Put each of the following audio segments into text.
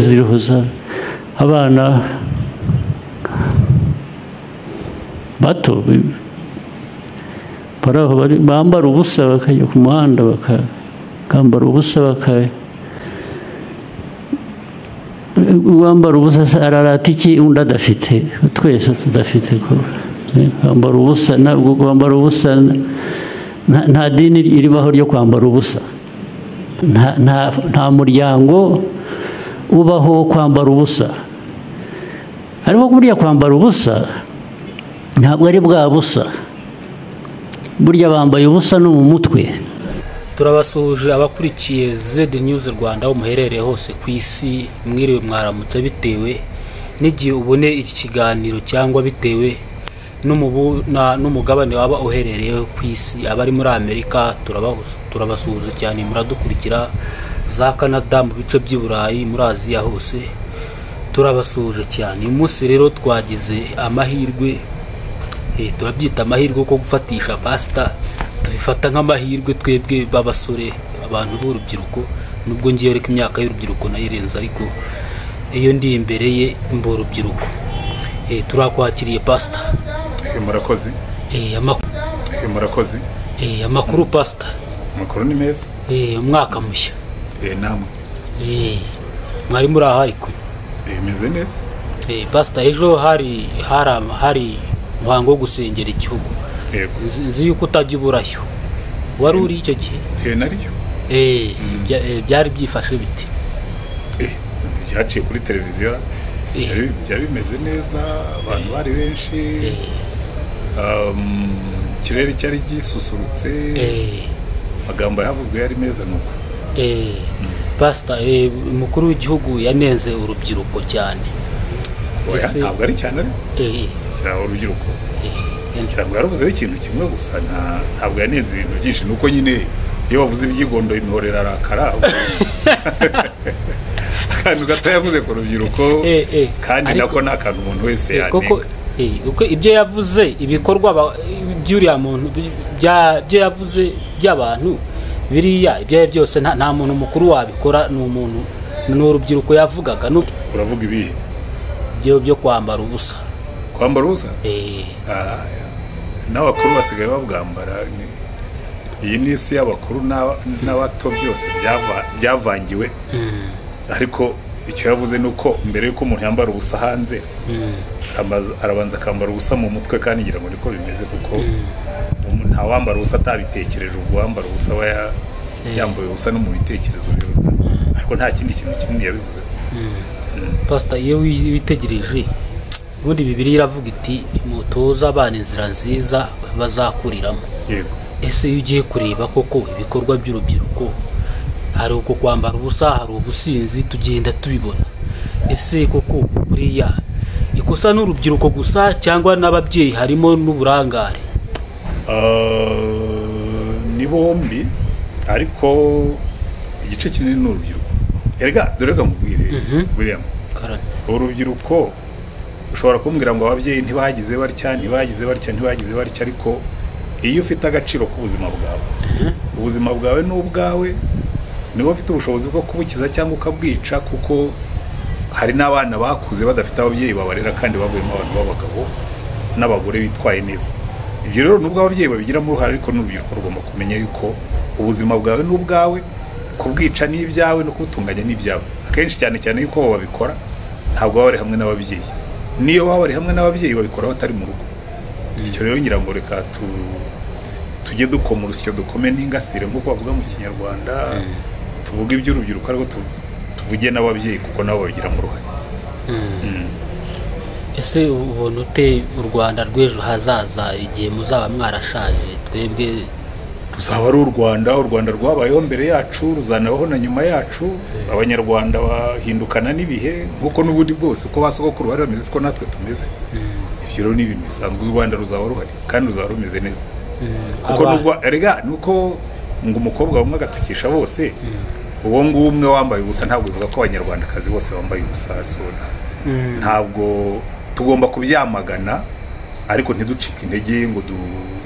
Zirihuza abana bato bambara ubusa bakajya ku muhanda bakambara ubusa, wambara ubusa ararata iki undi adafite? Twese tudafite. Kwambara ubusa, ntabwo kwambara ubusa, nta dini iribaho ryo kwambara ubusa, nta muryango ubaho kwambara ubusa. Ariko burya kwambara ubusa ntabwo ari bwa busa, burya bambaye ubusa no mu mutwe. Turabasuhuje abakurikiye Zed News Rwanda aho muherereye hose ku isi, mwiriwe mwaramutse bitewe n'igihe ubone iki kiganiro cyangwa bitewe n'umugabane waba uherereyeho ku isi. Abari muri Amerika turabasuhuza cyane, muradukurikira za Canada, mu bice by'i Burayi, muri Aziya hose turabasuhuje cyane. Uyu munsi rero twagize amahirwe, turabyita amahirwe ko gufatisha pasita, tubifata nk'amahirwe twebwe b'abasore, abantu b'urubyiruko, nubwo ngiye reka imyaka y'urubyiruko nayirenze, ariko iyo ndi imbere ye mba urubyiruko. Turakwakiriye pasita. Murakoze. Murakoze. Amakuru pasita? Amakuru ni meza. Umwaka mushya. Namwe. Mwari muri aho ariko? Meze neza. Pasita, ejo hari umuhango wo gusengera igihugu. Nzi yuko utajya uburayo, wari uri icyo gihe? Nariyo. Byari byifashe bite? Byaciye kuri televiziyo, byari bimeze neza, abantu bari benshi, ikirere cyari gisusurutse, amagambo yavuzwe yari meza. Nuko pasita, umukuru w'igihugu yanenze urubyiruko cyane. Ntabwo ari cyane ariko urubyiruko ngira ngo yaravuzeho ikintu kimwe gusa, ntabwo yanenze ibintu byinshi. Nuko nyine iyo bavuze ibyigondo imihorera arakara. Akantu gato yavuze ku rubyiruko, kandi nako ni akantu umuntu wese yanenga. Uko ibyo yavuze, ibikorwa by'uriya muntu, ibyo yavuze by'abantu biriya, ibyo ari byose nta muntu mukuru wabikora, ni umuntu, ni urubyiruko yavugaga. Uravuga ibihe? Byo kwambara ubusa. Kwambara ubusa? N'abakuru basigaye babwambara. Iyi ni isi y'abakuru n'abato, byose byavangiwe. Ariko icyo yavuze ni uko mbere y'uko umuntu yambara ubusa hanze, arabanza akambara ubusa mu mutwe, kandi ngira ngo niko bimeze, kuko nta wambara ubusa atabitekereje. Ubwo wambara ubusa aba yambaye ubusa no mu bitekerezo rero. Ariko nta kindi kintu kinini yabivuze. Pasita, iyo witegereje ubundi Bibiliya iravuga iti mutoze abana inzira nziza bazakuriramo. Ese iyo ugiye kureba koko ibikorwa by'urubyiruko, hari uko kwambara ubusa, hari ubusinzi, tugenda tubibona. Ese koko buriya ikosa n'urubyiruko gusa cyangwa n'ababyeyi harimo n'uburangare? Ni bombi, ariko igice kinini ni urubyiruko. Erega dore reka nkubwire William, urubyiruko ushobora kumbwira ngo ababyeyi ntibagize batya, ntibagize batya, ntibagize batya, ariko iyo ufite agaciro k'ubuzima bwawe, ubuzima bwawe ni ubwawe, niba ufite ubushobozi bwo kubukiza cyangwa ukabwica, kuko hari n'abana bakuze badafite ababyeyi babarera kandi bavuyemo abantu b'abagabo n'abagore bitwaye neza. Ibyo rero nubwo ababyeyi babigiramo uruhare, ariko n'urubyiruko rugomba kumenya yuko ubuzima bwawe ni ubwawe, kubwica ni ibyawe no kubutunganya ni ibyawe. Akenshi cyane cyane yuko bo babikora ntabwo baba bari hamwe n'ababyeyi, niyo baba bari hamwe n'ababyeyi babikora batari mu rugo. Icyo rero ngira ngo reka tujye dukoma urusyo dukome n'ingasire nk'uko bavuga mu Kinyarwanda, tuvuge iby'urubyiruko ariko tuvuge n'ababyeyi kuko nabo babigiramo uruhare. Ese ubona ute u Rwanda rw'ejo hazaza igihe muzaba mwarashaje? Twebwe ruzaba ari u Rwanda, u Rwanda rwabayeho mbere yacu, ruzanabaho na nyuma yacu. Abanyarwanda bahindukana n'ibihe nk'uko n'ubundi bwose uko ba sogokuru bari bameze siko natwe tumeze. Ibyo rero ni ibintu bisanzwe, u Rwanda ruzaba ruhari kandi ruzaba rumeze neza. Kuko nubwo erega nuko ngo umukobwa umwe agatukisha bose, uwo nguwo umwe wambaye ubusa ntabwo bivuga ko abanyarwandakazi bose bambaye ubusa. Ntabwo tugomba kubyamagana, ariko ntiducike intege ngo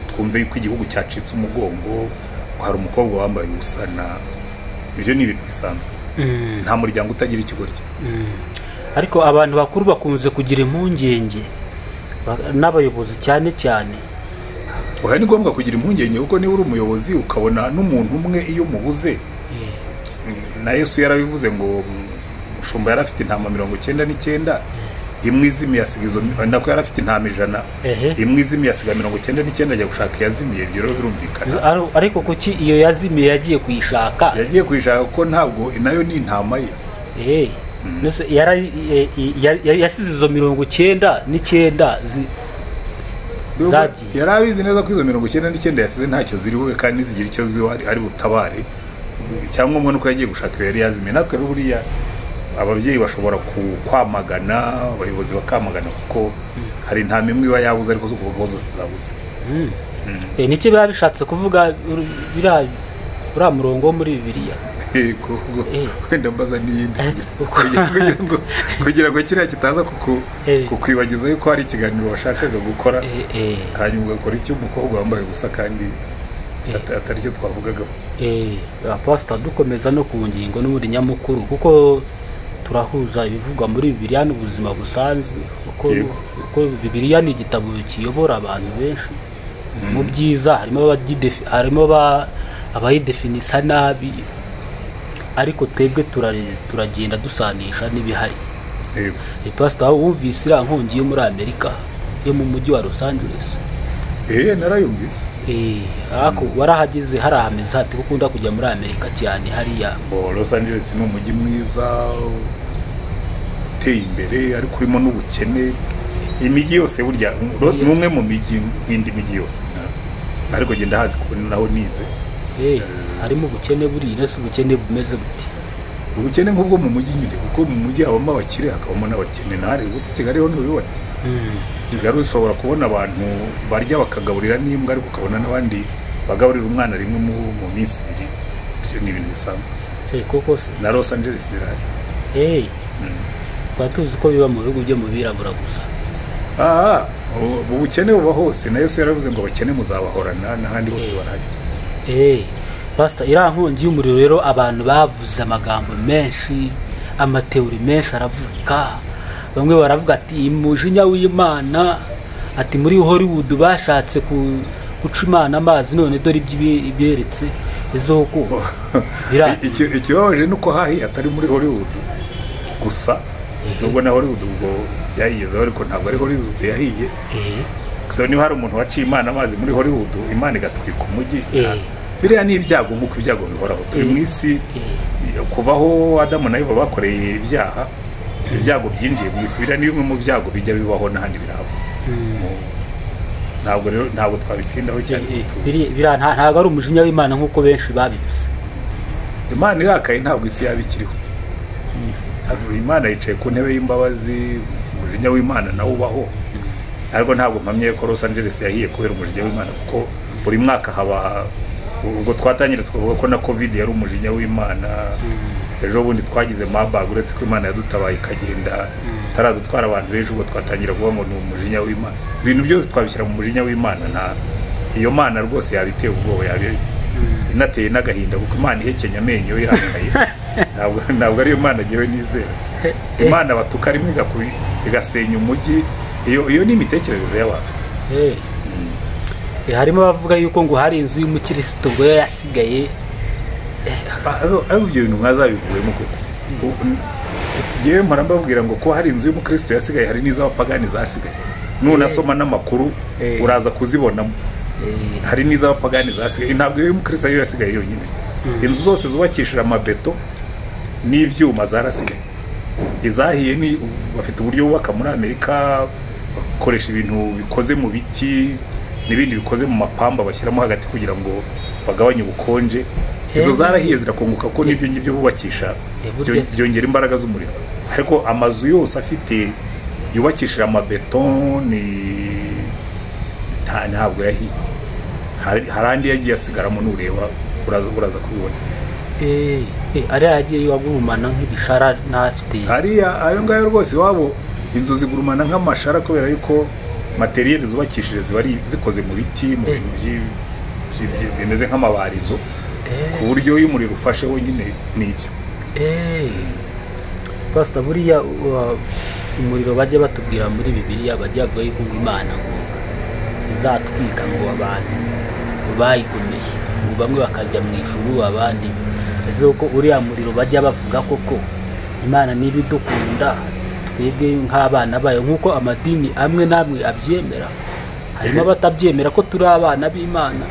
twumve yuko igihugu cyacitse umugongo ngo hari umukobwa wambaye ubusa. Na ibyo ni ibintu bisanzwe. Nta muryango utagira ikigoryi. Ariko abantu bakuru bakunze kugira impungenge n'abayobozi cyane cyane. Oya, ni ngombwa kugira impungenge, kuko niba uri umuyobozi ukabona n'umuntu umwe iyo mubuze, na Yesu yarabivuze ngo umushumba yari afite intama 99, imwe izimiye asiga izo, nako yari afite intama 100, imwe izimiye asiga 99 ajya gushaka iyazimiye. Ibyo rero birumvikana. Ariko kuki iyo yazimiye yagiye kuyishaka? Yagiye kuyishaka kuko ntabwo nayo ni intama ye. Yasize izo 99 zagiye. Yari abizi neza ko izo 99 yasize ntacyo ziri bube kandi nizigira icyo ziba ari butabare. Icyangombwa nuko yagiye gushaka iyo yari yazimiye. Natwe rero buriya ababyeyi bashobora kwamagana, abayobozi bakamagana, kuko hari intama imwe iba yabuze ariko zo kuvuga ko zose zabuze. Nicyo biba bishatse kuvuga biriya uriya murongo wo muri Bibiliya. Wenda mbaza n'iyindi kugira ngo kiriya kitaza kukwibagiza yuko hari ikiganiro washakaga gukora, hanyuma ugakora icyo umukobwa wambaye ubusa kandi atari cyo twavugagaho. Pastor, dukomeza no ku ngingo n'ubundi nyamukuru, kuko turahuza ibivugwa muri Bibiliya n'ubuzima busanzwe, kuko Bibiliya ni igitabo kiyobora abantu benshi mu byiza. Harimo abayidefinisa nabi, ariko twebwe turagenda dusanisha n'ibihari. Pastor, wumvise iriya nkongi yo muri Amerika yo mu mujyi wa Los Angeles? Narayumvise. Ariko warahageze harahameze hati? Kuko ukunda kujya muri Amerika cyane hariya. Los Angeles ni umujyi mwiza uteye imbere, ariko urimo n'ubukene. Imijyi yose burya ni umwe mu mijyi nk'indi mijyi yose, ariko genda hazi kubona naho nize. Harimo ubukene buriya. Nese ubukene bumeze buti? Ubukene nk'ubwo mu mujyi nyine, kuko mu mujyi habamo abakire hakabamo n'abakene. Ntare gusa Kigali ho ntubibona. Kigali ushobora kubona abantu barya bakagaburira n'imbwa, ariko ukabona n'abandi bagaburira umwana rimwe mu minsi ibiri. Ibyo ni ibintu bisanzwe. Koko se na Los Angeles birahari. Twari tuzi ko biba mu bihugu byo mu birabura gusa. Ubukene buba hose. Na Yesu yaravuze ngo abakene muzabahorana, n'ahandi hose barahari. Pastor, iriya nkongi y'umuriro rero abantu bavuze amagambo menshi, amateori menshi aravuga. Bamwe baravuga ati umujinya w'Imana, ati muri Hollywood bashatse guca Imana amazi, none dore ibyeretse izoko. Ikibabaje nuko hahi atari muri Hollywood gusa, nubwo na Hollywood ubwo byayigezeho, ariko ntabwo ari Hollywood yahiye. Gusa niba hari umuntu waciye Imana amazi muri Hollywood, Imana igatwika umujyi, biriya ni ibyago nk'uko ibyago bihoraho. Turi mu isi kuvaho Adamu na Eva bakoreye ibyaha, ibyago byinjiye mu isi. Biriya ni bimwe mu byago bijya bibaho n'ahandi birahaba. Ntabwo rero ntabwo twabitindaho cyane. Biriya ntabwo ari umujinya w'Imana nk'uko benshi babivuze. Imana irakaye ntabwo isi yaba ikiriho. Imana yicaye ku ntebe y'imbabazi, umujinya w'Imana nawo ubaho. Ariko ntabwo mpamye ko Los Angeles yahiye kubera umujinya w'Imana, kuko buri mwaka haba ubwo twatangira twavuga ko na Covid yari umujinya w'Imana. Ejo bundi twagize Marburg, uretse ko Imana yadutabaye ikagenda taradutwara abantu benshi, ubwo twatangira kuvuga ngo ni umujinya w'Imana. Ibintu byose twabishyira mu mujinya w'Imana. Nta iyo Mana rwose yabiteye ubwoba, yabe inateye n'agahinda, kuko Imana ihekenya amenyo irakaye. Ntabwo ariyo Mana ngewe nizera. Imana batuka rimwe igasenya umujyi. Iyo ni imitekerereze y'abantu. Harimo abavuga yuko ngo hari inzu y'umukristo ngo yasigaye. Ariko ibyo bintu mwazabivuyemo koko. Ngewe mpora mbabwira ngo ko hari inzu y'umukristo yasigaye, hari n'iz'abapagani zasigaye. Nunasoma n'amakuru uraza kuzibonamo. Hari n'iz'abapagani zasigaye. Ntabwo iyo y'umukristo ariyo yasigaye yonyine. Inzu zose zubakishije amabeto n'ibyuma zarasigaye. Izahiye ni bafite uburyo bubaka muri Amerika, bakoresha ibintu bikoze mu biti n'ibindi bikoze mu mapamba bashyiramo hagati kugira ngo bagabanye ubukonje. Izo zarahiye zirakongoka ko n'ibyo ngibyo bubakisha byongera imbaraga z'umuriro. Ariko amazu yose afite yubakishije amabeto ni ntabwo yahiye. Hari andi yagiye asigaramo, nureba uraza kubibona. Ariya yagiye agurumana nk'ibishara n'afite. Hariya ayo ngayo rwose iwabo inzu zigurumana nk'amashara, kubera yuko materiyeri zubakishije ziba ari zikoze mu biti, mu bintu bimeze nk'amabarizo, ku buryo iyo umuriro ufashe wonyine n'ibyo. Pastor, buriya umuriro bajya batubwira muri Bibiliya, bajya bavuga yuko ngo Imana ngo izatwika ngo abantu bayigomeye, ngo bamwe bakajya mu ijuru abandi. Ese ko uriya muriro bajya bavuga koko Imana niba idukunda twebwe nk'abana bayo, nk'uko amadini amwe n'amwe abyemera, harimo abatabyemera ko turi abana b'Imana,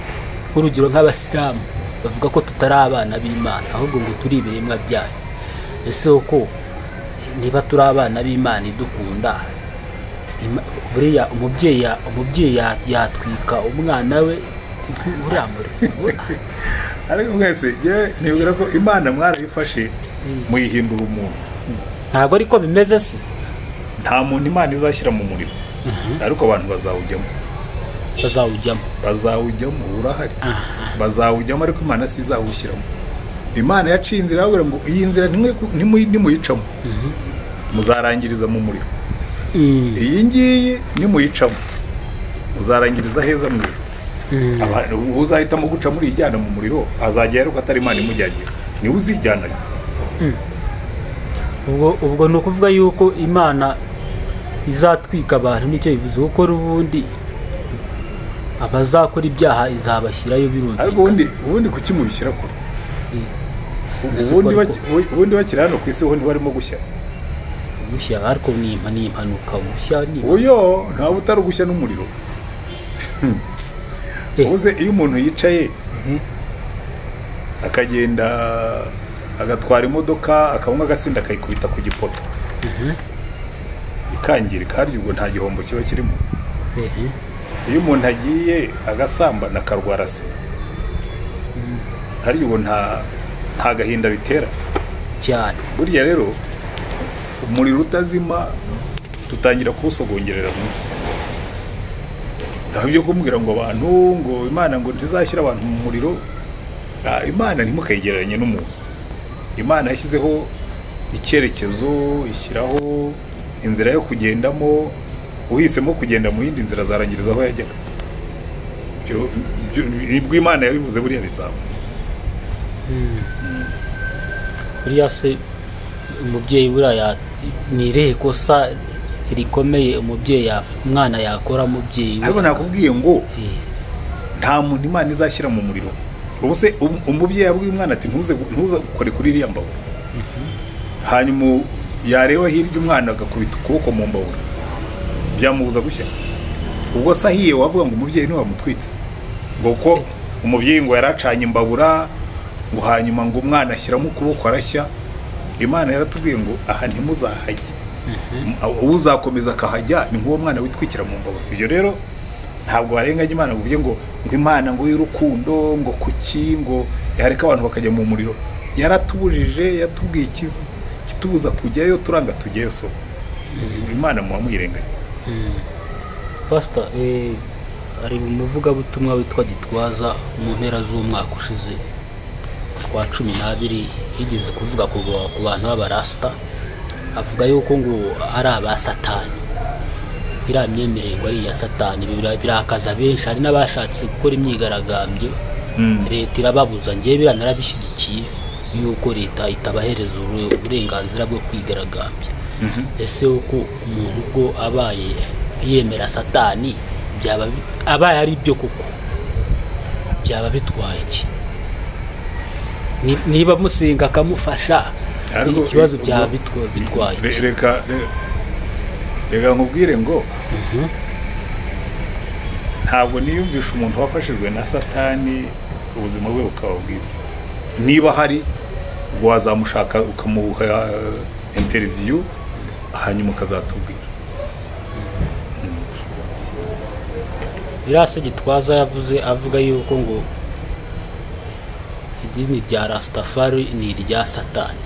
nk'urugero nk'abasilamu bavuga ko tutari abana b'Imana ahubwo ngo turi ibiremwa byayo. Ese ko niba turi abana b'Imana idukunda, buriya umubyeyi yatwika umwana we uriya muriro? Ariko mwese nibwira ko Imana mwarayifashe muyihindura umuntu. Ntabwo ariko bimeze se. Nta muntu Imana izashyira mu muriro, ariko abantu bazawujyamo. Bazawujyamo, urahari. Bazawujyamo, ariko Imana si izawushyiramo. Imana yaciye inzira irababwira ngo iyi nzira nimuyicamo muzarangiriza mu muriro. Iyi ngiyi nimuyicamo muzarangiriza heza mu ijuru. Uzahitamo guca muri ijyana mu muriro azajya ariko atari Imana imujyanye, niwe uzijyana. Ubwo ni ukuvuga yuko Imana izatwika abantu, nicyo bivuze, kuko ubundi abazakora ibyaha izabashyirayo birumvikana. Ariko ubundi kuki mubishyira kure? Ubundi bakiri hano ku isi ho ntibarimo gushya. Gushya ariko ni impanuka gushya ni. Oyo ntabwo utari gushya n'umuriro. Uze iyo umuntu yicaye akagenda agatwara imodoka akabona agasinda akayikubita ku gipoto ikangirika, harya ubwo nta gihombo kiba kirimo. Iyo umuntu agiye agasambana akarwara sida, harya ubwo nta gahinda bitera cyane. Buriya rero umuriro utazima tutangira kuwusogongerera munsi. Naho ibyo kumbwira ngo abantu ngo Imana ngo ntizashyira abantu mu muriro, Imana ntimukayigereranye n'umuntu. Imana yashyizeho icyerekezo, ishyiraho inzira yo kugendamo, uhisemo kugenda mu yindi nzira azarangiriza aho yajyaga. Nibwo Imana yabivuze, buriya bizaba. Buriya se umubyeyi buriya ni irihe kosa rikomeye umubyeyi umwana yakora umubyeyi? Ariko nakubwiye ngo nta muntu Imana izashyira mu muriro. Ubu se umubyeyi yabwiye umwana ati ntuze gukore kuri iriya mbabura, hanyuma yareba hirya umwana agakubita ukuboko mu mbabura, byamubuza gushya? Ubwo se ahiye wavuga ngo umubyeyi niwe wamutwitse, ngo ko umubyeyi ngo yaracanye imbabura, ngo hanyuma ngo umwana ashyiramo ukuboko arashya? Imana yaratubwiye ngo aha ntimuzahajye, uzakomeza akahajya ni nk'uwo mwana witwikira mu mbabura. Ibyo rero ntabwo warenganya Imana ngo uvuge ngo Imana ngo y'urukundo ngo kuki ngo yareka abantu bakajya mu muriro. Yaratubujije, yatubwiye kitubuza kujyayo, turanga tujyayo. So Imana muba muyirenganya. Pastor, ari umuvugabutumwa witwa Gitwaza mu mpera z'umwaka ushize kwa 12 yigeze kuvuga ku bantu b'abarasta, avuga yuko ngo ari aba Satani, iriya myemerere ngo ari iya Satani. Birakaza benshi, hari n'abashatse gukora imyigaragambyo, leta irababuza. Ngewe biriya narabishyigikiye yuko leta itabahereza uburenganzira bwo kwigaragambya. Ese uko umuntu ubwo abaye yemera Satani, byaba abaye ari byo koko, byaba bitwaye iki? Niba musenga akamufasha, ikibazo byaba bitwaye iki? Reka nkubwire ngo ntabwo niyumvisha umuntu wafashijwe na Satani ubuzima bwe bukaba bwiza. Niba hari wazamushaka ukamuha interview hanyuma ukazatubwira. Birasa Gitwaza yavuze avuga yuko ngo idini rya Rastafari ni irya Satani.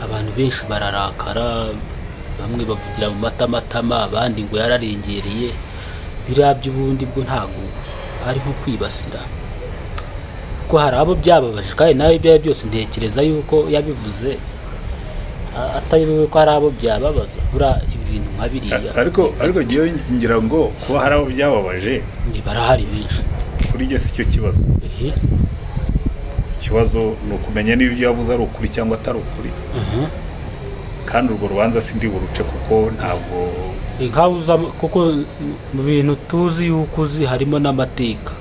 Abantu benshi bararakara, bamwe bavugira mu matamatama, abandi ngo yararengereye. Biriya by'ubundi bwo ntago ari nko kwibasira, ko hari abo byababaje, kandi nawe ibyo byose ntekereza yuko yabivuze atayobewe ko hari abo byababaza. Buriya ibintu nka biriya ariko ngiye ngira ngo kuba hari abo byababaje ni barahari benshi, kuri jye si cyo kibazo. Ikibazo ni ukumenya niba ibyo yavuze ari ukuri cyangwa atari ukuri. Kandi urwo rubanza sindi buruce kuko ntabwo nkabuza, kuko mu bintu tuzi yuko uzi harimo n'amateka.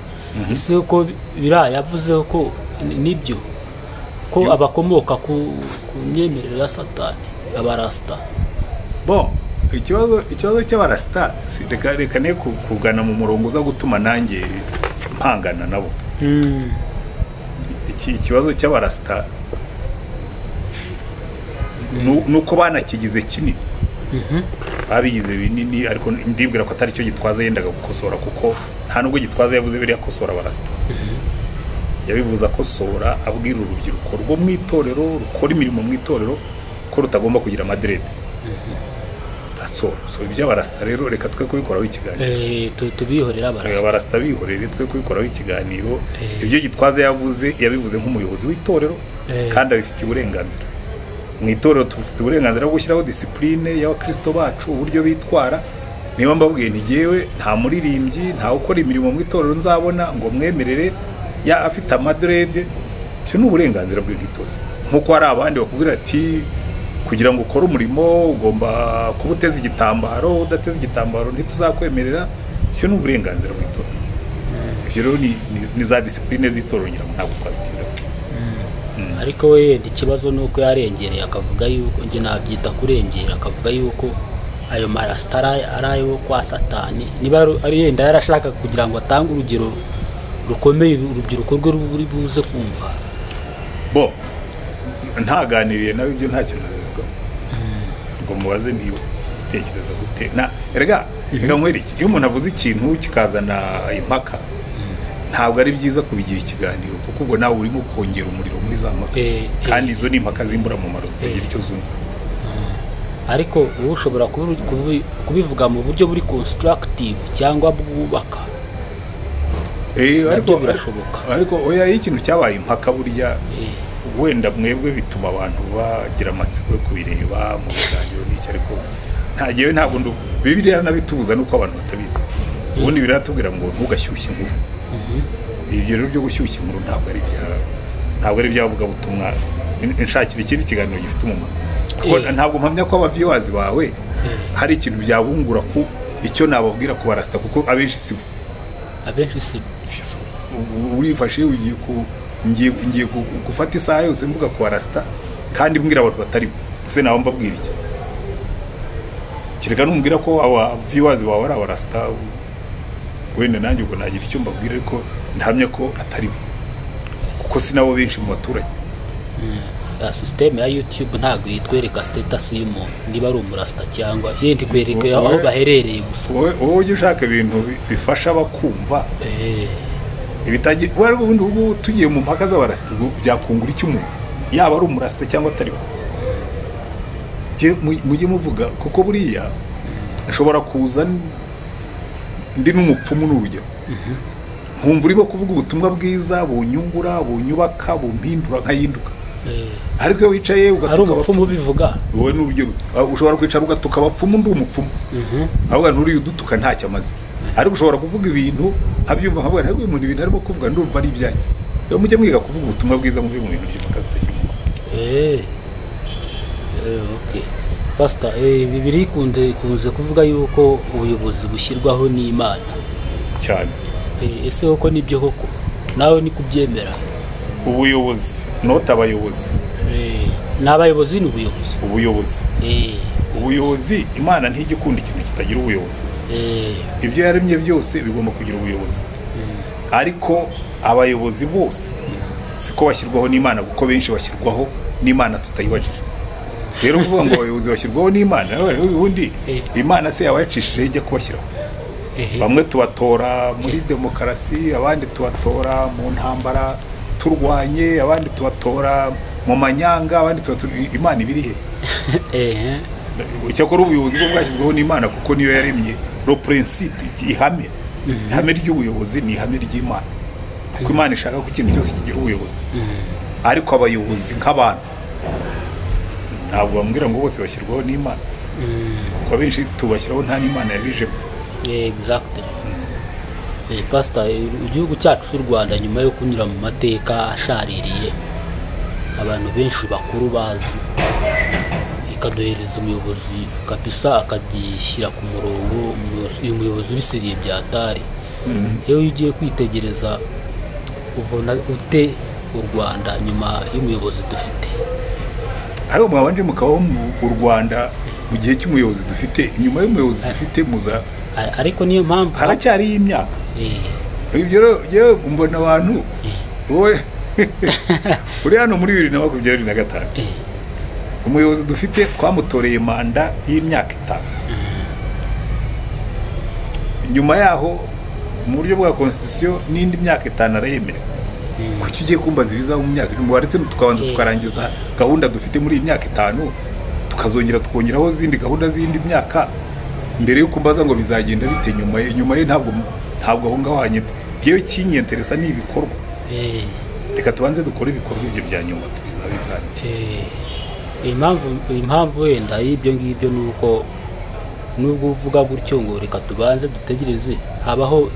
Ese ko biriya yavuze ko nibyo ko abakomoka ku myemerere ya Satani abarasta? Bon, ikibazo cy'abarasta reka ne kugana mu murongo uza gutuma nanjye mpangana nabo. Ikibazo cy'abarasta nuko banakigize kinini, babigize binini, ariko ndibwira ko atari cyo Gitwaza yendaga gukosora, kuko nta nubwo Gitwaza yavuze biriya kosora abarasta. Yabivuze akosora abwira urubyiruko rwo mu itorero rukora imirimo mu itorero ko rutagomba kugira amadrede. So iby'abarasta rero reka twe kubikoraho ikiganiro. Tubihorera abarasta. Abarasta bihorere twe kubikoraho ikiganiro. Ibyo Gitwaza yavuze yabivuze nk'umuyobozi w'itorero kandi abifitiye uburenganzira. Mu itorero tufite uburenganzira bwo gushyiraho discipline y'abakristo bacu, uburyo bitwara. Niba mbabwiye nti jyewe nta muririmbyi, nta ukora imirimo mu itorero nzabona ngo mwemerere ya afite amadrede, cyo ni uburenganzira bw'itorero. Nkuko hari abandi bakubwira ati kugira ngo ukore umurimo ugomba kuba uteze igitambaro, udateze igitambaro ntituzakwemerera, cyo ni uburenganzira bw'itorero. Ibyo rero ni za discipline z'itorero, ngira ngo ntabwo twabitindaho. Ariko we ikibazo nuko yarengereye akavuga yuko nge nabyita kurengera, akavuga yuko ayo marasta ari ayo kwa Satani. Niba ari yenda yarashaka kugira ngo atange urugero rukomeye urubyiruko rwe ruri buze kumva. Bo ntaganiriye nawe ibyo ntacyo nabivuga ngo mubaze ntiwe utekereza gute. Na erega reka nkwereke, iyo umuntu avuze ikintu kikazana impaka ntabwo ari byiza kubigira ikiganiro, kuko ubwo nawe urimo kongera umuriro muri za mpaka, kandi izo ni impaka z'imburamumaro zitagira icyo zunguka. Ariko uba ushobora kubivuga mu buryo buri constructive cyangwa bwubaka. Ariko birashoboka. Ariko oya, iyo ikintu cyabaye impaka burya wenda mwebwe bituma abantu bagira amatsiko yo kubireba mu biganiro n'icyo, ariko ntagewe ntabwo Bibiliya nabitubuza nuko abantu batabizi. Ubundi biratubwira ngo ntugashyushye inkuru. Ibyo rero byo gushyushya inkuru ntabwo ari ibyavuga butumwa. Nshakira ikindi kiganiro gifite umumaro, kuko ntabwo mpamya ko abaviewers bawe hari ikintu byabungura ku icyo nababwira ku barasta, kuko abenshi si urifashe ugiye ku ngiye gufata isaha yose mvuga ku barasta kandi mbwira abantu batari bo, nawe mbabwira iki? Kireka numbwira ko aba viewers bawe ari abarasta, wenda nanjye ubwo nagira icyo mbabwira, ariko ndahamya ko atari bo, kuko si nabo benshi mu baturage. System ya YouTube ntabwo yitwereka status y'umuntu niba ari umurasta cyangwa yindi kwereka aho baherereye gusa. Wowe ujye ushaka ibintu bifasha abakumva. Ibitagira ubundi ubu tugiye mu mpaka z'abarasta byakungura icyo umuntu yaba ari umurasta cyangwa atari bo. Mujye muvuga, kuko buriya nshobora kuza ndi n'umupfumu n'urugero, nkumva urimo kuvuga ubutumwa bwiza bunyungura, bunyubaka, bumpindura nkahinduka. Ariko iyo wicaye ugatuka abapfumu bivuga wowe n'urugero ushobora kwicara ugatuka abapfumu, ndi umupfumu ahubwo nturi udutuka ntacyo amaze. Ariko ushobora kuvuga ibintu nkabyumva nkavuga ntabwo uyu muntu ibintu arimo kuvuga ndumva ari ibyanjye. Rero mujye mwiga kuvuga ubutumwa bwiza muve mu bintu by'impaka zitagira umumaro. Okay Pastor, Bibiliya ikunze kuvuga yuko ubuyobozi bushyirwaho n'Imana cyane. Ese koko nibyo koko nawe ni kubyemera? Ubuyobozi not abayobozi. N'abayobozi ni ubuyobozi. Ubuyobozi. Ubuyobozi, Imana ntijya ikunda ikintu kitagira ubuyobozi. Ibyo yaremye byose bigomba kugira ubuyobozi. Ariko abayobozi bose siko bashyirwaho n'Imana, kuko benshi bashyirwaho n'Imana tutayibajije. Rero kuvuga ngo abayobozi bashyirwaho n'Imana, ubundi Imana se yaba yacishije ijya kubashyiraho. Bamwe tubatora muri demokarasi, abandi tubatora mu ntambara turwanye, abandi tubatora mu manyanga, abandi tubatora. Imana ibiri he? Icyakora ubuyobozi bwo bwashyizweho n'Imana, kuko niyo yaremye le principe, ihame ry'ubuyobozi ni ihame ry'Imana, kuko Imana ishaka ko ikintu cyose kigira ubuyobozi. Ariko abayobozi nk'abantu ntabwo bambwira ngo bose bashyirwaho n'Imana, kuko abenshi tubashyiraho nta n'Imana yabijemo. Exactly. Pastor, igihugu cyacu cy'u Rwanda nyuma yo kunyura mu mateka ashaririye abantu benshi bakuru bazi, ikaduhereza umuyobozi kabisa akagishyira ku murongo, uyu muyobozi uri sérieux byatari. Iyo ugiye kwitegereza ubona ute u Rwanda nyuma y'umuyobozi dufite? Ariko mwabanje mukabaho mu Rwanda mu gihe cy'umuyobozi dufite, nyuma y'umuyobozi dufite muza. Ariko niyo mpamvu haracyari imyaka. Ibyo rero mbona abantu wowe uri hano muri 2025, umuyobozi dufite twamutoreye manda y'imyaka 5. Nyuma yaho mu buryo bwa constitution n'indi myaka 5 arayemera. Kuki ugiye kumbaza ibizaho mu myaka 10? Waretse tukabanza tukarangiza gahunda dufite muri iyi myaka 5, tukazongera tukongeraho zindi gahunda z'indi myaka mbere yo kumbaza ngo bizagenda bite nyuma ye. Nyuma ye ntabwo aho ngaho hanyete. Byewe kinyenteresa ni ibikorwa. Reka tubanze dukore ibikorwa, ibyo bya nyuma tubizabizanye. Impamvu wenda y'ibyo ngibyo nuko nubwo uvuga gutyo ngo reka tubanze dutegereze, habaho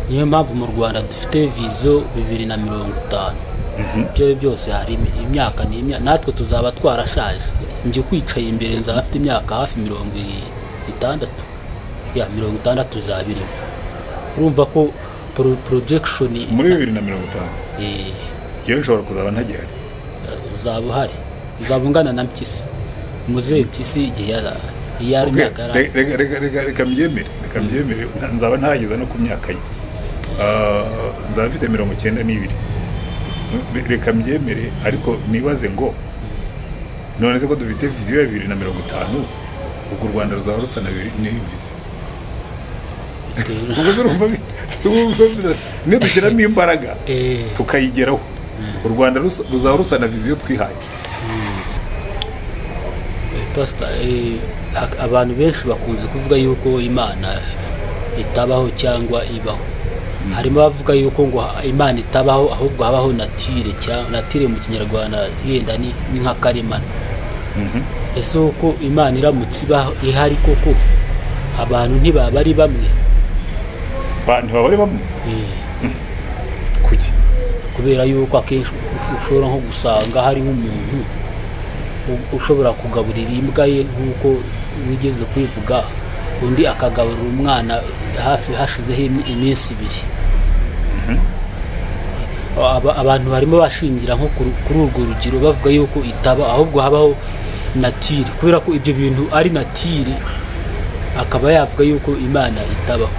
niyo mpamvu mu Rwanda dufite vision 2050. Ibyo byose hari imyaka n'imyaka, natwe tuzaba twarashaje. Njye kwicaye imbere nzaba mfite imyaka hafi 60, ya 60 zabirimo. Urumva ko projection muri 2050 yewe nshobora kuzaba ntagihari. Uzaba uhari, uzaba ungana na Mpyisi, muzehe Mpyisi igihe yari imyaka. Reka mbyemere, nzaba ntarageza no ku myaka ye. Nzaba mfite 92. Reka mbyemere, ariko nibaze ngo none se ko dufite vision ya 2050, ubwo u Rwanda ruzaba rusa na n'iyo vision? Ubwo urumva nidushyiramo imbaraga tukayigeraho, u Rwanda ruzaba rusa na vision twihaye. Pastor, abantu benshi bakunze kuvuga yuko Imana itabaho cyangwa ibaho. Harimo abavuga yuko ngo Imana itabaho ahubwo habaho nature, cyangwa nature mu Kinyarwanda yenda ni nka karemano. Ese uko Imana iramutse ibaho ihari koko, abantu ntibaba ari bamwe? Abantu baba ari bamwe? Kuki? Kubera yuko akenshi ushobora nko gusanga hari nk'umuntu ushobora kugaburira imbwa ye nk'uko wigeze kwivuga, undi akagaburira umwana hafi hashizeho iminsi 2. Abantu barimo bashingira nko kuri urwo rugero bavuga yuko itaba ahubwo habaho nature, kubera ko ibyo bintu ari nature, akaba yavuga yuko Imana itabaho.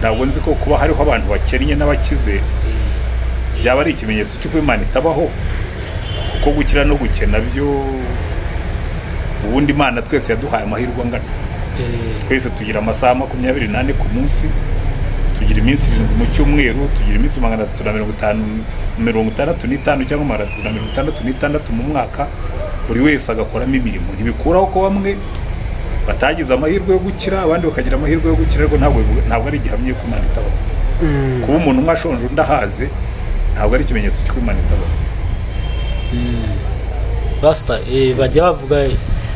Ntabwo nzi ko kuba hariho abantu bakennye n'abakize byaba ari ikimenyetso cy'uko Imana itabaho, kuko gukira no gukena byo ubundi Imana twese yaduhaye amahirwe angana. Twese tugira amasaha 24 ku munsi, tugira iminsi 7 mu cyumweru, tugira iminsi 355 cyangwa 366 mu mwaka, buri wese agakoramo imirimo. Ntibikuraho ko bamwe batagize amahirwe yo gukira abandi bakagira amahirwe yo gukira, ariko ntabwo ari igihamya ko Imana itabaho. Kuba umuntu umwe ashonje undi ahaze ntabwo ari ikimenyetso cy'uko Imana itabaho. Pastor, bajya bavuga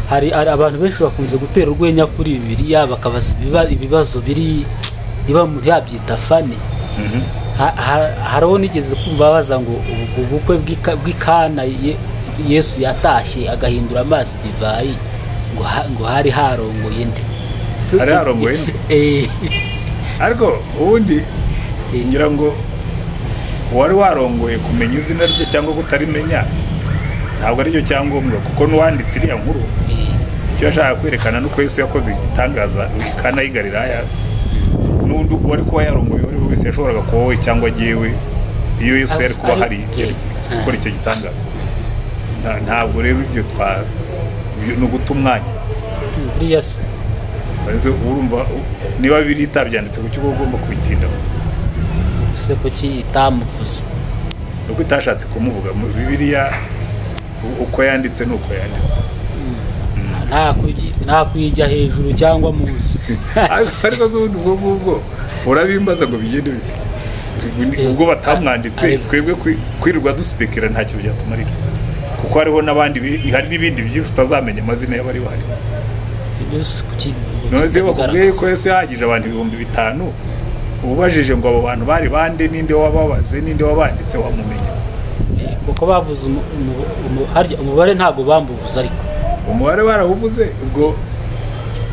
hari abantu benshi bakunze gutera urwenya kuri Bibiliya bakabaza ibibazo biri niba umuntu yabyita fani. Hariho nigeze kumva babaza ngo ubukwe bw'Ikana Yesu yatashye agahindura amazi divayi, ngo hari harongoye nde? Hari harongoye nde? Ariko ubundi ngira ngo wari warongoye kumenya izina rye cyangwa kutarimenya ntabwo aricyo cyangombwa, kuko n'uwanditse iriya nkuru icyo yashaka kwerekana nuko Yesu yakoze igitangaza Kana y'i Galilaya, n'undi wari kuba yarongoye wari wese yashoboraga kuba we cyangwa jyewe, iyo Yesu yari kuba hari gukora icyo gitangaza. Ntabwo rero ibyo ni uguta umwanya. Urumva niba biri itabyanditse kuki uba ugomba kubitindaho? Se kuki itamuvuze? Nuko itashatse kumuvuga. Bibiliya uko yanditse nuko yanditse, nta kuyijya hejuru cyangwa munsi. Ariko ubundi ubwo ngubwo urabimbaza ngo bigende bite? Ubwo batamwanditse twebwe kwirirwa duspekera ntacyo byatumarira, kuko hariho n'abandi, hari n'ibindi byinshi utazamenya amazina y'abari bahari. None se bakubwiye yuko Yesu yahagije abantu 5000, ubajije ngo abo bantu bari bande, ninde wababaze, ninde wabanditse, wamumenya? Kuko bavuze umubare ntago bambuvuze, ariko umubare barawuvuze ubwo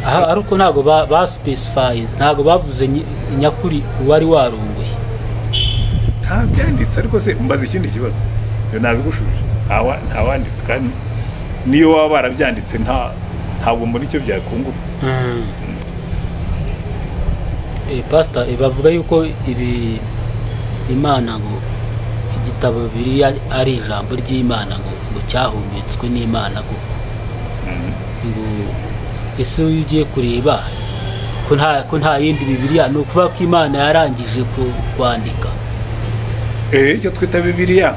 ariko ntago ba specifies, ntago bavuze nyakuri uwari warunguye, nta byanditse. Ariko se mbaza ikindi kibazo, iyo nabigushubije ntawanditse, kandi niyo waba barabyanditse ntabwo mbona icyo byakungura. Pastor, bavuga yuko ibi Imana ngo igitabo Bibiliya ari ijambo ry'Imana ngo cyahumetswe n'Imana koko. Ngo ese iyo ugiye kureba ko nta yindi Bibiliya, ni ukuvuga ko Imana yarangije kwandika icyo twita Bibiliya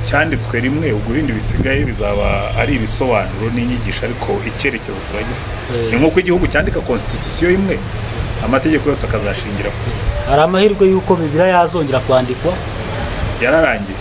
cyanditswe rimwe, ubwo ibindi bisigaye bizaba ari ibisobanuro n'inyigisho, ariko icyerekezo turagifite. Ni nk'uko igihugu cyandika constitution imwe, amategeko yose akazashingira. Hari amahirwe y'uko Bibiliya yazongera kwandikwa? Yararangiye.